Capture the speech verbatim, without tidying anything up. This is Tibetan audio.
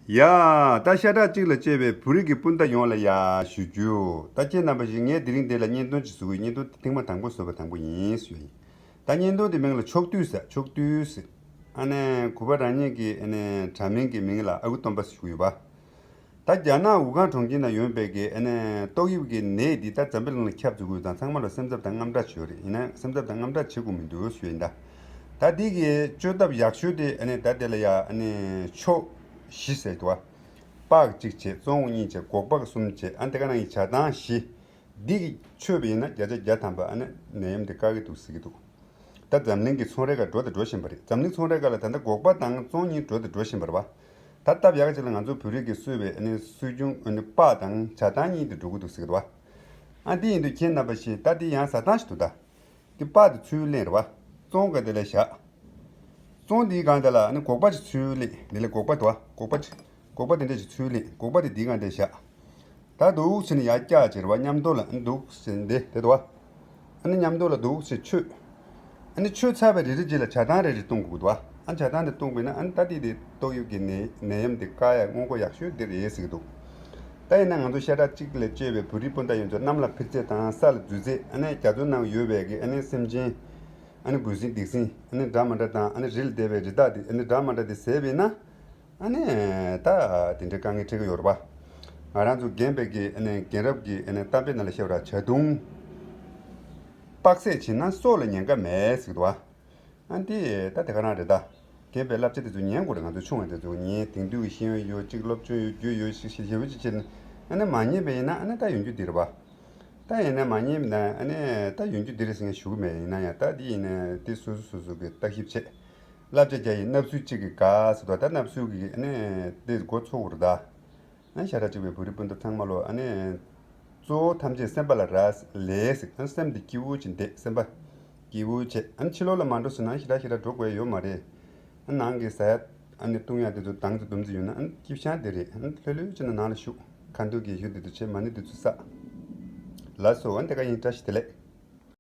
ཡ། ད་ཤ་ཁྲག་གཅིག་ལ་གཅེས་པའི་བོད་རིགས་ཀྱི་སྤུན་ཟླ་ཡོངས་ལ་ཡ་ཞུ་རྒྱུ། ད་ཁྱེད་རྣམ་པ་ཞིག་ངས་དེ་རིང་འདི་ལ་བརྙན་ཐུང་ཅིག་བཟོ་གི་ཡིན། བརྙན་ཐུང་དེ་ཐེངས་མ་དང་པོ་བཟོས་པ་དང་པོ་ཡིན་ཞུ་ཡིན། ད་བརྙན་ཐུང་དེ་མིང་ལ་ཕྱོགས་བསྡུས་ཟེར། ཕྱོགས་བསྡུས་ཟེར། ཨ་ནི་གུས་པ་རང་ཉིད་ཀྱི་ཨ་ནི་དྲ་མིང་གི་མིང་ལ་ཨ་ཁུ་སྟོན་པ་ཞུ་གི་ཡོད་པ། ད་རྒྱ་ནག་ཝུ་ཁང་གྲོང་ཁྱེར་ན་ཡོད་པའི་གི་ཨ་ནི་ཏོག་དབྱིབས་ཀྱི་ནད་འདི་ད་འཛམ་བུ་གླིང་ལ་ཁྱབ་ཚུགས་ཡོད་ཙང་། ཚང་མ་ལ་སེམས་འཚབ་དང་དངངས་སྐྲག་བྱེད་ཡོད་རེད། ཡིན་ན་སེམས་འཚབ་དང་དངངས་སྐྲག་བྱེད་དགོས་མི་འདུག་ཞུ་ཡིན་ད། ད་འདི་གི་བཅོས་ཐབས་ཡག་ཤོས་དེ་ཨ་ནི་ད་དེ་ལ་ཡ་ཨ་ནི་ཕྱོགས་བཞི་ཟེར་འདུག་བ། པགས་གཅིག་བྱས། བཙོང་གཉིས་བྱས། སྒོག་པ་གསུམ་བྱས། ཨ་ནི་དེ་ག་ནང་གི་ཇ་ཐང་བཞི། འདི་གི་མཆོད་པ་ཡིན་ན་བརྒྱ་ཆ་བརྒྱ་ཐམ་པ་ཨ་ནི་ནད་ཡམས་འདི་བཀག་གི་འདུག་ཟེར་གི་འདུག་ད་འཛམ་གླིང་གི་ཚོང་རའི་ཁ་འགྲོ་དང་འགྲོ་བཞིན་པ་རེད། འཛམ་གླིང་ཚོང་རའི་ཁ་ལ་ད་ལྟ་སྒོག་པ་དང་བཙོང་གཉིས་འགྲོ་དང་འགྲོ་བཞིན་པ་རེད་བ། ད་སྟབས་ཡག་ཅིག་ལ་ང་ཚོ་བོད་རིགས་ཀྱིས་གསོས་པའི་ཨ་ནི་སྲོལ་རྒྱུན་ཨ་ནི་པགས་དང་ཇ་ཐང་གཉིས་དེ་འགྲོ་གི་འདུག་ཟེར་གི་འདུག་བ། ཨ་འདི་ཡིན་དུས་ཁྱེད་རྣམ་པ་ཞིག་ད་འདི་ཡང་ཟ་སྟངས་ཤིག་འདུག་ད། འདི་པགས་དེ་ཚུར་ལེན་རེད་བ། བཙོང་ག་དེ་ལ་བཞག་བཙོང་འདིའི་སྒང་དེ་ལ་ཨ་ནི་སྒོག་པ་ཅིག་ཚུར་ལེན། འདི་ལ་སྒོག་པ་འདུག་བ། སྒོག་པ་ཅིག་སྒོག་པ་དེ་འདྲ་ཞིག་ཚུར་ལེན། སྒོག་པ་དེ་འདིའི་སྒང་དེར་བཞག་ད་འདུག་སེ་ནི་ཡར་བཀྱག་བྱས་རེད་བ། མཉམ་དུ་ལ་འདུག་སེ་འདི་དེ་འདུག་བ། ཨ་ནི་མཉམ་དུ་ལ་འདུག་སེ་མཆོད། ཨ་ནི་མཆོད་ཚར་བའི་རེ་རེ་རྗེས་ལ་ཇ་ཐང་རེ་རེ་བཏུང་དགོས་འདུག་བ། ཨ་ཇ་ཐང་དེ་བཏུང་བས་ན་ཨ་ནི་ད་ལྟའི་དེ་ཏོག་དབྱིབས་ཀྱི་ནད་ནད་ཡམས་དེ་བཀག་ཡ་སྔོན་འགོག་ཡག་ཤོས་དེ་རེད་ཟེར་གི་འདུག་ད་ཡིན་ན་ང་ཚོ་ཤ་ཁྲག་གཅིག་ལ་གཅེས་པའི་བོད་རིགས་སྤུན་ཟླ་ཡོངས་ཚོ་གནམ་ལ་འཕུར་ཚད་དང་ས་ལ་འཛུལ་ཚད། ཨ་ནི་རྒྱ་མཚོ་ནང་ཡོད་པའི་གི་ཨ་ནི་སེམས་ཅན། ཨ་ནི་འབུ་སྲིན་སྡིག་སྲིན། ཨ་ནི་འདྲ་མ་འདྲ་དང་། ཨ་ནི་རི་ལ་བསྡད་པའི་རི་དྭགས་དེ་ཨ་ནི་འདྲ་མ་འདྲ་དེ་བཟས་པས་ན། ཨ་ནི་ད་དེ་འདྲའི་དཀའ་ངལ་འཕྲད་ཀྱི་ཡོད་རེད་པ། ང་རང་ཚོ་རྒན་པའི་གི་ཨ་ནི་རྒན་རབས་ཀྱི་ཨ་ནི་གཏམ་དཔེ་ནང་ལ་བཤད་པ་ར། ཇ་མདུང་པགས་ཟས་བྱིན་ན་སྲོག་ལ་ཉེན་ཁ་མེད་ཟེར་གི་འདུག་བ། ཨ་འདི་ད་དེ་ག་རང་རེད་ད། རྒན་པའི་བསླབ་བྱ་དེ་ཚོ་ཉན་དགོས་རེད། ང་ཚོ་ཆུང་བ་དེ་ཚོ་ཉན། དེང་དུས་ཀྱི་ཤེས་ཡོན་ཡོད་ཅིག་སློབ་སྦྱོང་ཡོད་རྒྱུས་ཡོད་ཞིག་ཞེ་པོ་ཅིག་བྱས་ནས་ཨ་ནི་མ་ཉན་པ་ཡིན་ན་ཨ་ནི་ད་ཡོང་རྒྱུ་འདི་རེད་པ། ད་ཡིན་ན་མ་ཉན་ན་ཨ་ནི་ད་ཡོང་རྒྱུ་འདི་རེད་ཟེར་ངས་ཞུ་གི་མེད། ཡིན་ན་ཡང་ད་འདི་ཡིན་ན་དེ་སོ་སོ་སོ་སོ་གི་བརྟག་ཞིབ་བྱེད། བསླབ་བྱ་བརྒྱ་ཡི་སྣབས་སུལ་གཅིག་གིས་དགའ་ཟེར་དོ། ད་སྣབས་སུལ་གྱིས་ཨ་ནི་དེ་མགོ་ཚོས་རེད་ད། ཨ་ཤ་ཁྲག་གཅིག་པའི་བོད་རིགས་སྤུན་ཟླ་ཚང་མ་ལོ། ཨ་ནི་གཙོ་བོ་ཐམས་ཅད་སེམས་པ་ལ་རག་ལས་ཟེར། ཨ་སེམས་འདི་སྐྱིད་པོ་ཅིག་བསྡད། སེམས་པ་སྐྱིད་པོ་བྱས། ཨ་ཕྱི་ལོགས་ལ་མ་འགྲོ་ཟེར་ན་ཤི་ར་ཤི་ར་འགྲོ་དགོས་ཡོད་མ་རེད། ཨ་ནང་གི་ཟ་ཡ་ཨ་ནི་བཏུང་ཡ་དེ་ཚོ་དང་ཙི་དུམ་ཙི་ཡོད་ན་ཨ་སྐྱིད་ཤང་དེ་རེད། ཨ་ལྷོད་ལྷོད་བྱས་ན་ནང་ལ་བཞུགས། ཁ་འདོན་གྱི་གཞུ་དེ་ཚོ་བྱས། མ་ཎི་དེ་ཚོ་བསགས། ལགས་སོ། ཨ་དེ་ག་ཡིན། བཀྲ་ཤིས་བདེ་ལེགས།